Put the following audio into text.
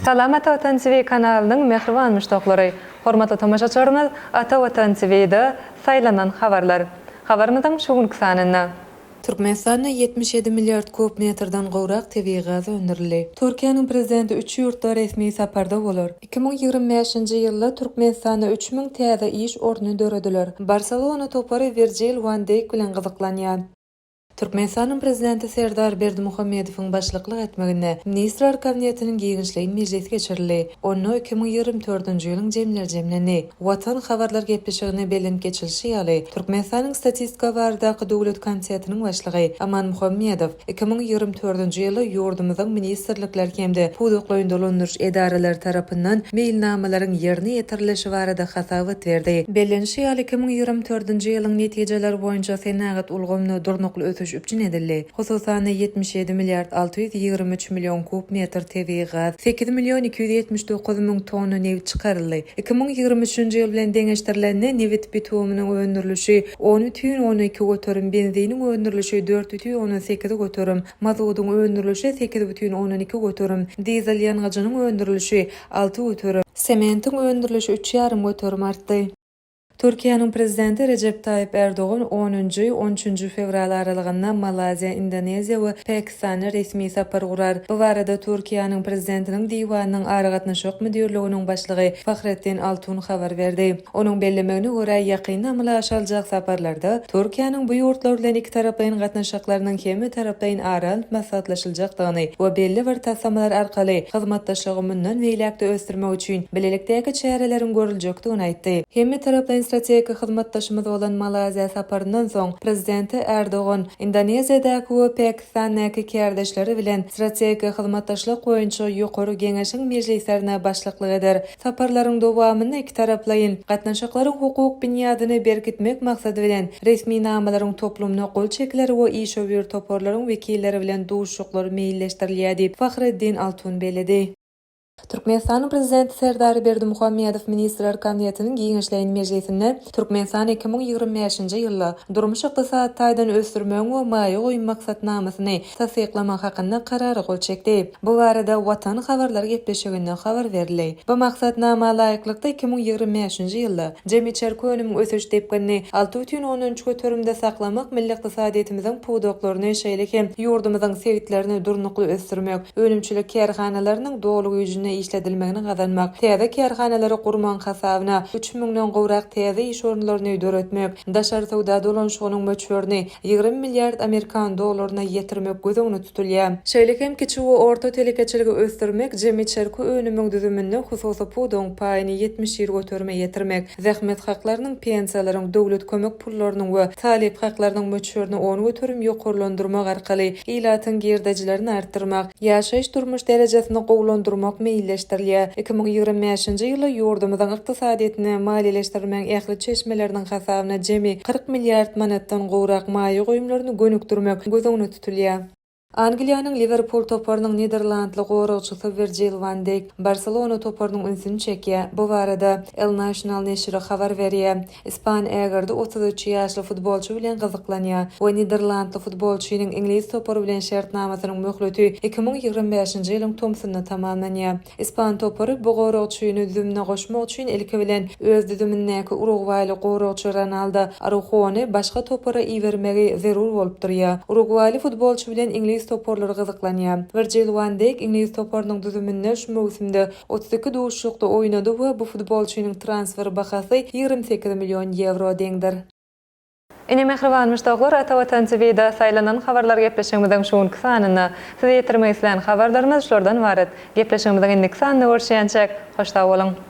Salam Ata Watan TV kanalynyň mähriban muşdaklary! Hormatly tomaşaçylarymyz Ata Watan TV-de Saýlanan habarlar. Habarymyzyň şu günki sanynda. Türkmenistanda 77 milliard kub metrden gowrak tebigy gaz öndürildi. Türkiýäniň Prezidenti üç ýurtda resmi saparda bolar. 2025-nji ýylda Türkmenistanda 3000 täze iş orny dörediler. Barselona topary Wirjil wan Deýk bilen gyzyklanýar. Türkmenistanyň Prezidenti Serdar Berdimuhamedowyň başlyklyk etmeginde Ministrler Kabinetiniň giňişleýin mejlisi geçirildi. Onda 2024-nji ýylyň jemleri jemlendi. Watan habarlar gepleşiginde bellenip geçilişi ýaly, Türkmenistanyň Statistika baradaky döwlet komitetiniň başlygy Aman Muhammedow 2024-nji ýylda ýurdumyzyň ministrlikler hem-de pudaklaýyn dolandyryş edaralary tarapyndan meýilnamalaryň ýerine ýetirilişi barada hasabat berdi. Bellenişi ýaly, 2024-nji ýylyň netijeleri boýunça senagat ulgamynda durnukly ösüş üpjün edildi. Hususan-da, 77 milliard 623 million kub metr tebigy gaz, 8 million 279 müň tonna nebit çykaryldy. 2023-nji ýyl bilen deňeşdirilende, nebit bitumynyň öndürilişi 10,2 göterim, benziniň öndürilişi 4,8 göterim, mazudyň öndürilişi 8,2 göterim, dizel ýangyjynyň öndürilişi 6 göterim, sementiň öndürilişi 3,5 göterim artdy. Türkiýäniň Prezidenti Rejep Taýyp Ärdogan onunjy, on üçünji fewral aralygynda Malaýziýa, Indoneziýa we Pakistana resmi sapar gurar. Bu barada Türkiýäniň Prezidentiniň Diwanynyň aragatnaşyk müdirliginiň başlygy Fahrettin Altun habar berdi. Onuň bellemegine görä, ýakynda amala aşyryljak saparlarda Türkiýäniň bu ýurtlar bilen ikitaraplaýyn gatnaşyklarynyň hemmetaraplaýyn ara alnyp maslahatlaşyljakdygyny we belli bir taslamalar arkaly hyzmatdaşlygy mundan beýläk-de ösdürmek üçin bilelikdäki çäreleriň görüljekdigini aýtdy. Hemmetaraplaýyn strategik hyzmatdaşymyz bolan Malaýziýa saparyndan soň, Prezidenti Ärdogan Indoneziýadaky we Pakistandaky kärdeşleri bilen strategik hyzmatdaşlyk boýunça Ýokary geňeşiň mejlislerine başlyklyk eder. Saparlaryň dowamynda ikitaraplaýyn gatnaşyklaryň hukuk binýadyny berkitmek maksady bilen resminamalaryň toplumyna gol çekiler we işewür toparlaryň wekilleri bilen duşuşyklar meýilleşdirilýär diýip, Fahreddin Altun belledi. Türkmenistanyň Prezidenti Serdar Berdimuhamedow Ministrler Kabinetiniň giňişleýin mejlisinde Türkmenistany 2025-nji ýylda durmuş-ykdysady taýdan ösdürmegiň we maýa goýum maksatnamasyny tassyklamak hakynda Karara gol çekdi. Bu barada Watan habarlar gepleşiginde habar berildi. Bu maksatnama laýyklykda, 2025-nji ýylda jemi içerki önümiň ösüş depginini 6,3 göterimde saklamak milli ykdysadyýetimiziň pudaklaryny, şeýle hem ýurdumyzyň sebitlerini durnukly ösdürmek, önümçilik kärhanalarynyň doly güýjünde işledilmegini gazanmak, täze kärhanalary gurmagyň hasabyna üç müňden gowrak täze iş orunlaryny döretmek, daşary söwda dolanyşygynyň möçberini 20 milliard amerikan dollaryna ýetirmek göz öňünde tutulýar. Şeýle hem kiçi we orta telekeçiligi ösdürmek, jemi içerki önümiň düzüminde hususy pudagyň paýyny 71 göterime ýetirmek, zähmet haklarynyň, pensiýalaryň, döwlet kömek pullarynyň we talyp haklarynyň möçberini 10% ýokarlandyrmak arkaly ilatyň girdejilerini artdyrmak, ýaşaýyş-durmuş derejesini gowulandyrmak meýilleşdirilýär. 2025-nji ýylda ýurdumyzyň ykdysadyýetini maliýeleşdirmegiň ähli çeşmeleriniň hasabyna jemi 40 milliard manatdan gowrak maýa goýumlaryny gönükdirmek göz öňünde tutulýar. Angliýanyň Liwerpul toparynyň niderlandly goragçysy Wirjil wan Deýk Barselona toparynyň ünsüni çekýär. Bu barada El Nacional neşiri habar berýär. Ispan ägirdi 33 ýaşly futbolçy bilen gyzyklanýar we niderlandly futbolçynyň iňlis topary bilen şertnamasynyň möhleti 2025-nji ýylyň tomsunda tamamlanýar. Ispan topary bu goragçyny düzümine goşmak üçin ilki bilen öz düzümindäki urugwaýly goragçy Ronaldo Aruhony başga topara ibermegi zerur bolup durýar. Urugwaýly futbolçy bilen iňlis toparlary gyzyklanýar. Wirjil wan Deýk iňlis toparynyň düzüminde şu möwsümde 32 duşuşykda oýnady we bu futbolçynyň transfer bahasy 28 million ýewro deňdir. Ine mähriban muşdaklar Ata Watan TV-da saýlanan habarlar gepleşigimiziň şu günki sanynda size ýetirmek islän habarlarymyz şulardan ybarat. Gepleşigimiziň indiki sanynda görüşýänçäk, hoş sag boluň!